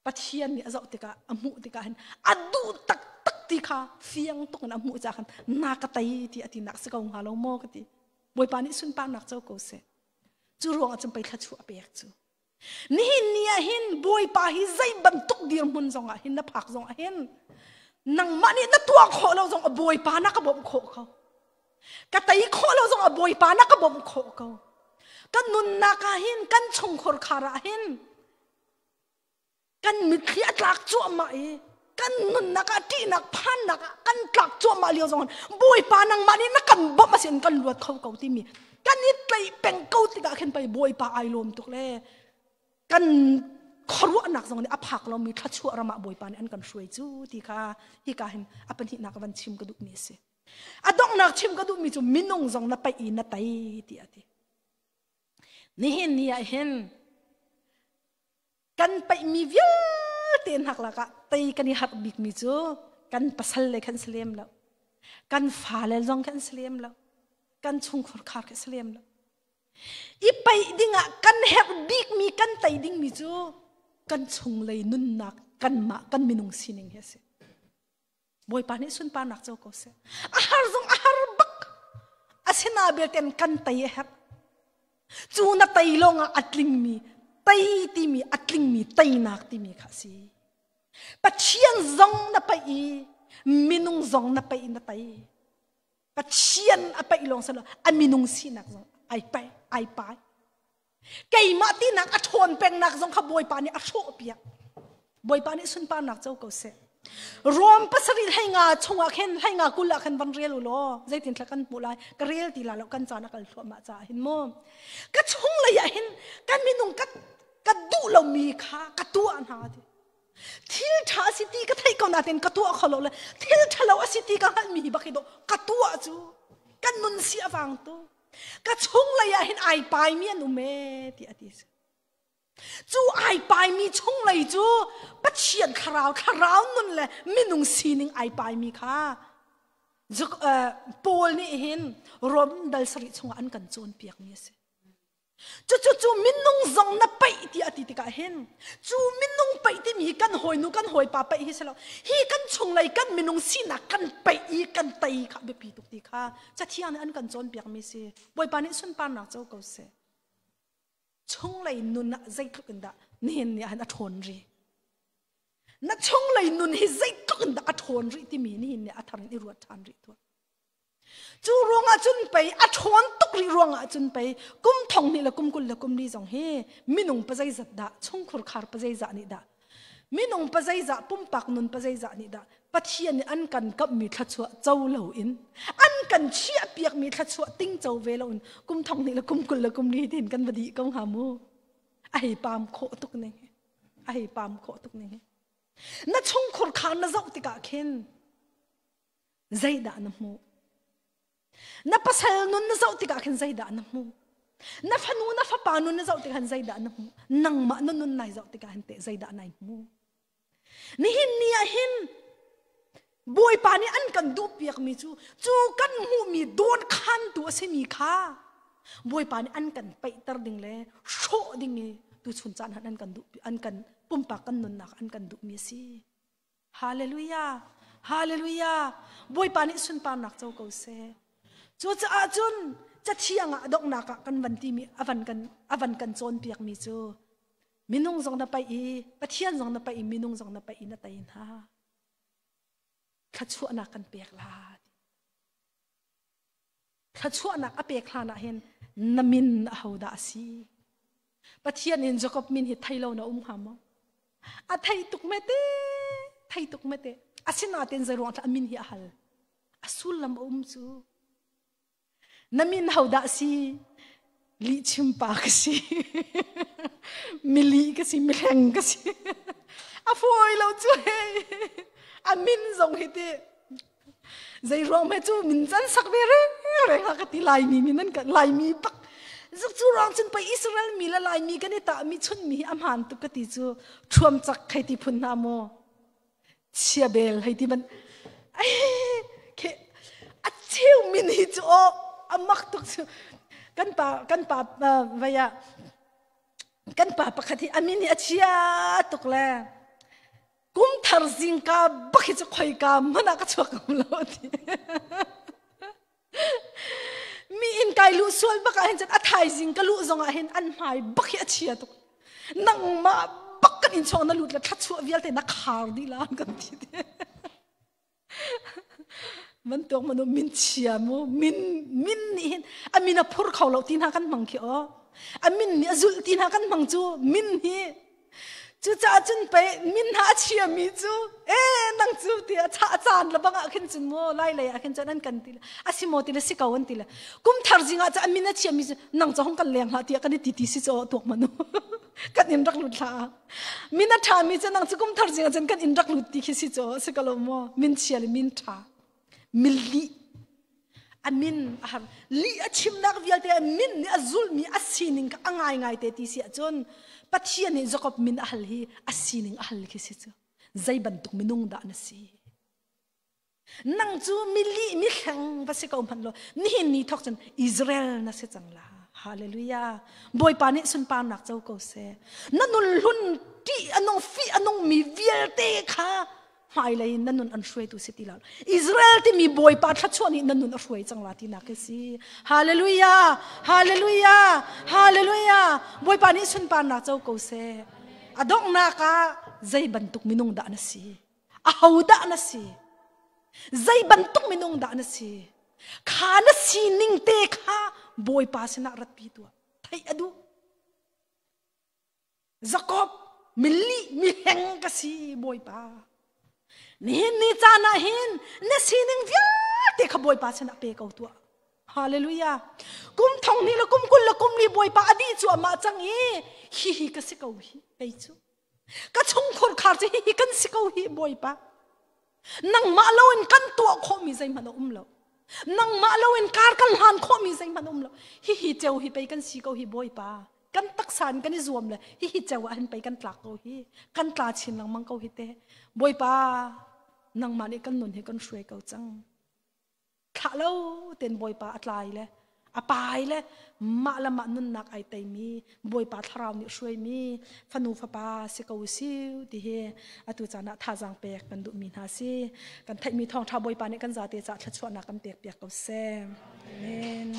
Pathian nih a zoh tikah a hmuh tikah hin a duh taktak ti kha fiang tuk in a hmuh caah khan na ka tei ti a ti nak si ko hnga lo maw ka ti. Bawipa nih sunparnak co ko seh. Cu ruangah cun pei thluachuah a pek cu. Nihin ni ah hin Bawipa hi zei bantuk dirhmun zongah hin na phak zongah hin nangmah nih na tuah khawh lo zong a Bawipa na ka bawmh khawh ko. Ka tei khawh lo zong a Bawipa na ka bawmh khawh ko. Kan nunnak ah hin kan chungkhur khar ah hin kan mitthli a tlak cuahmah i kan nunnak ah ṭihnak phannak ah kan tlak cuahmah lio zong Bawipa nangmah nih na kan bawmh asin kan luat kho ko timi Kan i tlaih peng ko tikah khin pei Bawipa ai lawm tuk le kan khuaruahnak zong nih a phak lomi thluachuah ram ah Bawipa nih an kan hruai cu ti kha hika hin a pahnihnak van chim ka duhmi a si. A donghnak chim ka duhmi cu minung zong na paih i na tei ti a ti. Nihin ni ah hin kan paihmi vialte hnak lakah tei kan i harh bikmi cu kan pasal le khan si lem lo. Kan fale zong khan si lem lo. Kan chungkhur khar khi si lem lo. I paih dingah kan herh bikmi kan tei dingmi cu kan chunglei nunnak kanmah kan minung sining hi a si. Bawipa nih sunparnak co ko seh. A har zong a har bak. Asina belten kan tei a herh. Cu na tei lawngah a tlingmi tei timi a tlingmi teinak timi kha a si. Pathian zong na paih i minung zong na paih na tei. Pathian a paih lawng silo a minung sinak zong ai pai ai pai. Keimah tinak a ṭhawn pengnak zong kha Bawipa nih a hrawh piak. Bawipa nih sunparnak co ko seh. Rom pasarih hlei nga chungah khin hlei nga kul ah khan van rel u law zeitin thla kan hmuh lai ka rel ti la lo kan caan a kal thluahmah caah hin mu ka chung lei ah hin kan minung ka ka duh lomi kha ka tuah hna ti thil ṭha a si ti ka theih ko nain ka tuah kho lo le thil ṭhalo a si ti ka hngalhmi hi bak hi dawh ka tuah cu kan nun si a vang tu ka chunglei ah hin ai paimi an um ee ti a ti cu ai paimi chunglei cu Pathian thlarau thlarau nun le minung sining ai paimi kha Paul nih hin Rom dal sarih chungah an kan cawnpiakmi a si. Cucu cu minung zong na paih ti a ti tikah hin cu minung paih timi hi kan hawinu kan hawipa paih hi si lo hi kan chunglei kan minung sinak kan paih i kan tei kha biapi tuk ti kha cathiang nih an kan cawnpiakmi si Bawipa nih sunparnak co ko seh chunglei nun ah zeitluk in dah nihin ni ah hin a ṭhawn ri na chunglei nun hi zeitluk in dah a ṭhawn rih timi nihin ni a thar in i ruat ṭhan rih tuah Cu ruangah cun pei a ṭhawn tuk rih ruangah cun pei kum thong hnih le kum 20 le kum li zong hi minung pazeizat dah chungkhur khar pazeizah nih dah minung pazeizah pumpak nun pazeizah nih dah Pathian nih an kan kamhmi thluachuah co loin an kan chiahpiakmi thluachuah ting co ve loin kum thong hnih le kum 20 le kum li tin kan va dih ko hnga mu a hei pam khawh tuk ning a hei pam khawh tuk ning na chungkhur khar na zoh tikah khin Zeidah na hmuh? Na pasal nun na zoh tikah khin zeidah na hmuh? Na fanu na fapa nun na zoh tikah khin zeidah na hmuh? Nangmah na nun nai zoh tikah hin teh zeidah nai hmuh? Nihin ni ah hin Bawipa nih an kan duhpiakmi cu cu kan hmuhmi dawn khantu a simi kha Bawipa nih an kan peihter ding le hrawh ding i tuchun caan han an kan duh an kan pumpak kan nunnak an kan duhmi a si. Hallelujah! Hallelujah! Bawipa nih sunparnak co ko seh. Cucaah cun cathiang ah donghnak ah kan van timi avan kan avan kan cawnpiakmi cu minung zong na paih i Pathian zong na paih i minung zong na paih i na tei hna. Thluachuahnak kan pek la. Thluachuahnak a pek hlan ah hin na min ahodah a si? Pathian in Jacob min hi thei lo na um hnga maw? A thei tuk mete, thei tuk mete. Asinain zeiruang a min hi a hal. A sullam a um cu. Na min hodah si? Lihchim pa ka si. Mili ka si, mihleng ka si. A fawi lo cu hei. A min zong hi ti zei ruang me cu min can sak ve re re ha ka ti laimi min an kan laimi bak zuk cu ruang cun pei Israel mi le laimi kan i tah mi chun mi hi a hmaan tuk ka ti cu thuam chak hei ti phun hna maw chia bel hei ti man ke a cheu min hi cu o a mak tuk cu kan pa kan pa vaya kan pa pakhat hi a min hi a chia tuk le Kum thar zingka bak hi cu khoika hmanh ah ka chuak ngam lo ti. Mi inn kai luh sual bak ah hin cun a thaizing ka luh zong ah hin an hmai bak hi a chia tuk. Nangmah bak kan inn chung na lut le thluachuah vialte na khar dih la an kan ti te. Bantuk manu min chia mu min min nih hin a min a phur kho lo ti hna kan hmang khi aw a min nih a zulh ti hna kan hmang cu min hi cucaah cun pei min hna a chia mi cu e nang cu ti a cha caan la bang ah khin cun mu lai lei ah khin cun an kan ti a si maw ti le si ko an ti le kum thar zing ah cu a min a chia mi cu nang cu hong kan leng hlah tiah kan i ti ti si cu tuak manu kan in rak lut hlah min a tha mi cu nang cu kum thar zing ah cun kan in rak lut ti khi si cu si ko lo maw min chia le min tha min lih a min a har lih a chimnak vialte a min nih a zulmi a sining kha a ngaingai te ti si ahcun Pathian nih Jakob min a hal hi a sining a hal khi si cu zei bantuk minung dah na si nang cu mi lih mi hleng va si ko hmanh law nihin ni thawk cun Israel na si cang la. Hallelujah. Bawipa nih sunparnak co ko seh. Na nun hlun ṭih a nung fih a nung mi vialte kha hmailei in na nun an hruaitu si ti lo. Israel timi Bawipa thluachuah nih na nun a hruai cang la tinak hi si. Hallelujah. Hallelujah. Hallelujah. Bawipa nih sunparnak co ko seh. A donghnak ah zei bantuk minung dah na si? Aho dah na si? Zei bantuk minung dah na si? Kha na sining te kha Bawipa sinah ratpi tuah. Theih a duh. Jakob milih mihleng ka si Bawipa. Nihin ni caan ah hin na sining vialte kha Bawipa sinah pe ko tuah. Hallelujah. Kum thong hnih le kum 20 le kum li Bawipa a dih cuahmah cang i hihi ka si ko hi kei cu. Ka chungkhur khar cu hihi kan si ko hi Bawipa. Nangmah loin kan tuah khawhmi zeihmanh a um lo. Nangmah loin kar kan hlan khawhmi zeihmanh a um lo. Hihi ceu hi pei kan si ko hi Bawipa. Kan taksa in kan i zuam le hihi ceu ah hin pei kan tlak ko hi. Kan tla chin lengmang ko hi te. Bawipa, nangmah nih kan nun hi kan hruai ko cang. Thlah lo ten Bawipa a tlai le a pai le mah le mah nunnak ai teimi Bawipa thlarau nih hruaimi fanu fapa si ko siu ti hi atu caan ah thazaang pek kan duhmi hna si. Kan theihmi thawngṭha Bawipa nih kan zate cah thluachuahnak kan pek piak ko seh. Amen.